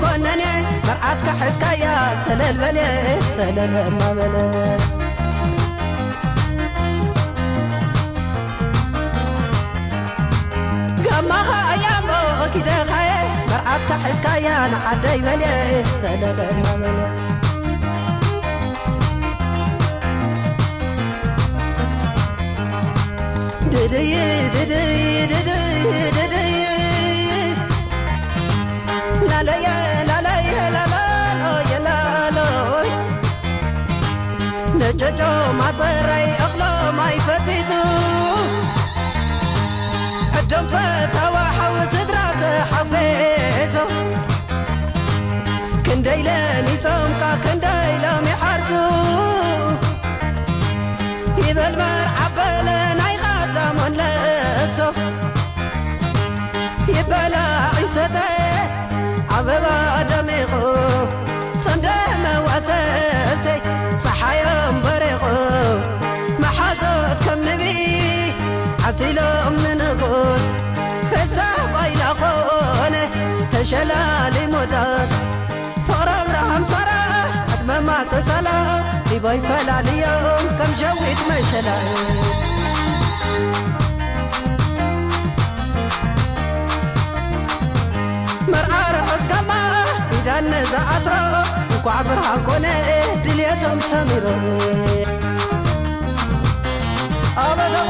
ኮነኔ መርዓትካ ሕዝካያ ሰለል በለ ሰለል እማበለ ጋማኻ ኣያሞ ኪደኻየ መርዓትካ ሕዝካያ ንዓደይ በለ ሰለል እማበለ ድድይ ድድይ ድድይ ድድይ ላለየ ላለየ ላላሎየ ላሎይ ነጨጮ ማፀረይ እኽሎም ኣይፈፂፁ ዕዶም ፈታዋ ሓው ስድራ ተሓቤሶ ክንደይ ለኒጾምካ ክንደይ ሎም ይሓርቱ ይበል መርዓበለ ናይ ቐዳሞን ለቅሶ ይበላ ይሰተ ኣበባ ደሚቑ ጸምደ መዋሰልተይ ጸሓዮም በሪቑ መሓዞት ከም ንቢ ዓሲሎም ንንጉስ ፈዛ ባይላ ኾነ ተሸላሊሙ ዳስ ፍቕሪ ኣብርሃም ሳራ ዕድመማ ተሳላ ሂቦይ ፈላልዮም ከም ሸዊት መሸላ መርዓ ርሑስ ጋማ ኪዳን ነዛ ኣስሮ እንኳዕ ብርሃን ኮነ ድልየቶም ሰሚሩ ኣበበበ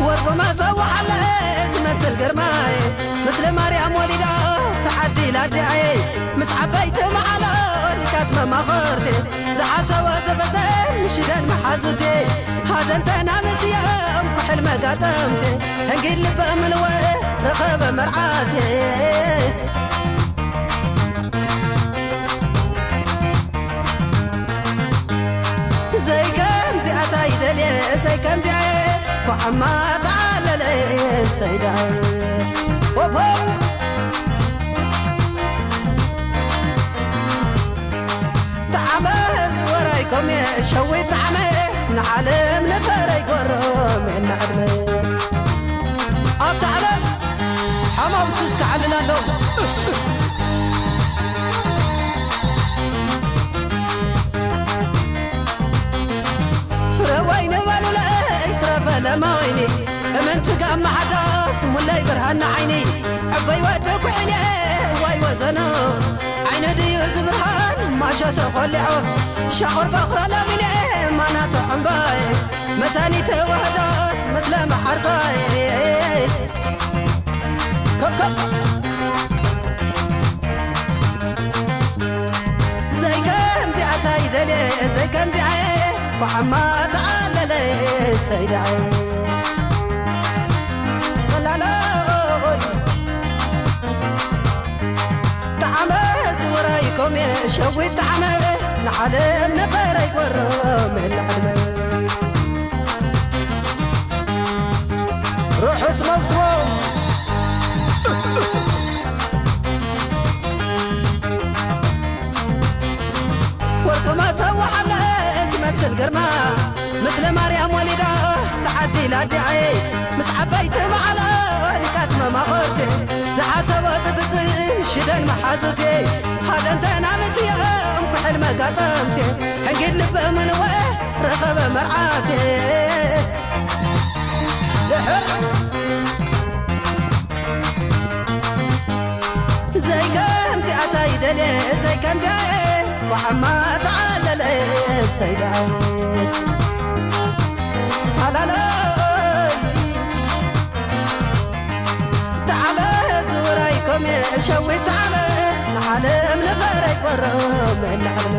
ወርቁ መሰዋዕለ ዝመስል ግርማይ ምስለ ማርያም ወሊዳ ተዓዲላ ኣዲኣየ ምስ ዓበይቲ መዓላ ወሊካት መማኸርቲ ዝሓሰቦ ዝፈጸም ሽደን መሓዙቲ ሃደንተና ምስዮም ኩሕል መጋጠምቲ ሕንጊድ ልበ ምልወ ረኸበ መርዓቲ ዘይከምዚኣታ ይደልየ ዘይከምዚኣ ኳዓማ ተዓለለ ሰይዳ ሆፕ ሆፕ ጣዕመ ዝወራይኮም ሸዊት ጣዕመ ንዓለም ንፈረይ ጎሮም የናዕድመ ኣታዕለል ሓማውቲ እስከ ዓልል ኣሎ ፍረ ወይኒ በሉለይ ፍረ ፈለማ ወይኒ እመንቲ ጋማ ሓዳስ ሙለይ ብርሃና ዓይኒ ዕበይ ወዲ ኩሕልየ እዋይ ወዘኖ ዓይነ ድዩ ዝብርሃን ማሸ ተኾሊዖ ሻቑር በኽረ ለሚለ ማናቶ ዕምባይ መሳኒ ተዋህዳት መስለ መዓርታይ ከብከብ ዘይከምዚኣታ ይደልየ ዘይከምዚኣ ኳዓማ ተዓለለ ሰይዳ ላሎይ ጣዕመ ዝውራይ ኮሜ ሸዊት ጣዕመ ንዓለም ንፈረይ ጎሮም ንዕድመ ርሑስ መብስቦ ወርቂ መሰዋዕለ ዝመስል ግርማ ምስለ ማርያም ወሊዳ ተዓዲላ ኣዲኣየ ምስ ዓበይቲ መዓላ ሊቃት መማቕርቲ ዝሓሰቦ ዝፍጽም ሽደን መሓዙቲ ሃደንተና ምስዮም ኩሕል መጋጠምቲ ሕንጊድ ልቢ ምንወ ረኸበ መርዓቲ ድሕር ዘይከምዚኣታ ይደልየ ዘይከምዚኣ ኳዓማ ተዓለለ ሰይዳ ሃላለይ ጣዕመ ዝውራይ ኮሜ ሸዊት ጣዕመ ንዓለም ንፈረይ ቆሮም እናዕልመ